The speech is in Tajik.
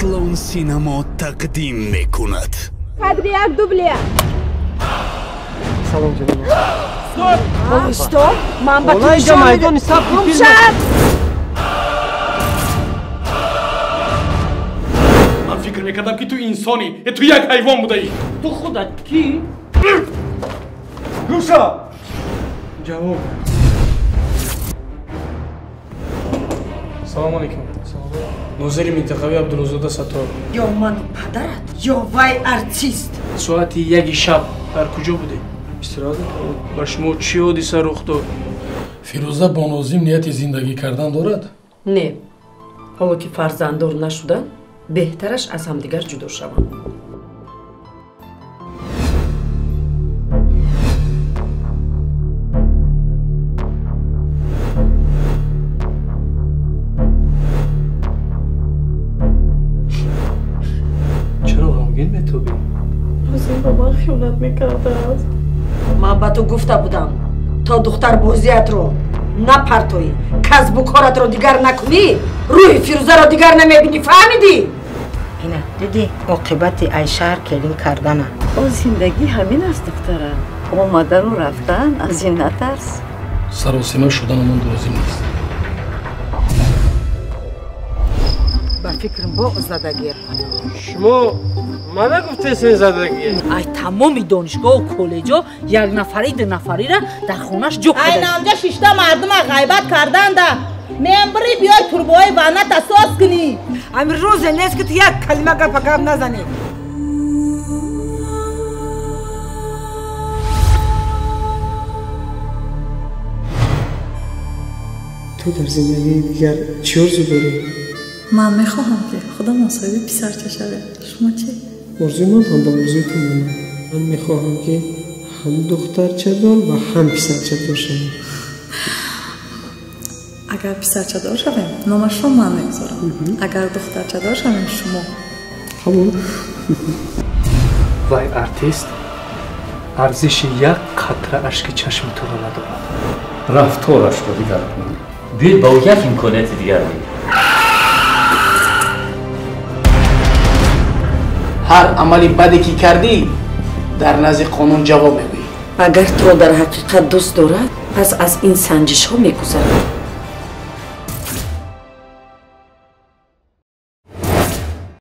Хатлон Синемо тақдим мекунад. Кадри як дублия. Салом ҷаноб. Стоп! Стоп! Ман ба ту инҷа майдони сабти филм. Ман фикр мекардам ки ту инсонӣ, ту як ҳайвон будаӣ. Ту худат кӣ? Гӯша! Ҷавоб. Салом алейкум. Нозири минтақавӣ Абдуллозода Саттор. Ё ману падарат, ё вай артист. Соати 1 шаб дар куҷо будед? Истироҳат. Ба шумо чӣ ҳодиса рух дод? Фирӯза бо Нозим нияти зиндагӣ кардан дорад? Не. Ҳоло ки фарзанддор нашуданд, беҳтараш аз ҳамдигар ҷудо шаванд. Чаро ғамгин метобӣ? Нозим ба ман хиёнат мекардааст. Ман ба ту гуфта будам, то духтарбозиятро напартоӣ, касбу коратро дигар накунӣ, рӯҳи Фирӯзаро дигар намебинӣ, фаҳмидӣ? Ина дидӣ оқибати ай шаҳр келин кардана. О, зиндагӣ ҳамин аст, духтарам. Омадану рафтан, аз ин натарс. Саросима шуданамон лозим нест. Ба фикрам бо задагӣ. Шумо мана гуфтесен задагӣ. Ай тамоми донишгоҳу коллеҷҳо як нафари ду нафарира дар хонаш ҷо Ай намҷа шишта мардума ғайбат карданда. Мембри биёй турбои ванната соз кунӣ. Ами рӯзе нест ки ту як калима гапа гап назанӣ. Ту дар зиндагии дигар чӣ орзу дорӣ? Ман мехоҳам ки худамон соҳиби писарча шавем. Шумо чӣ? Орзуи ман ҳам ба орзуи ту монанд. Ман мехоҳам ки ҳам духтарчадор ва ҳам писарчадор шавем. Агар писарчадор шавем, номашро ман мегузорам. Агар духтарчадор шавем, шумо. Қабул. Вай артист арзиши як қатра ашки чашми туро надорад. Рафторашро дигар кун. Биёед ба ӯ як имконияти дигар диҳем. Ҳар амали баде ки кардӣ, дар назди қонун ҷавоб мегӯӣ. Агар туро дар ҳақиқат дӯст дорад, пас аз ин санҷишҳо мегузарад.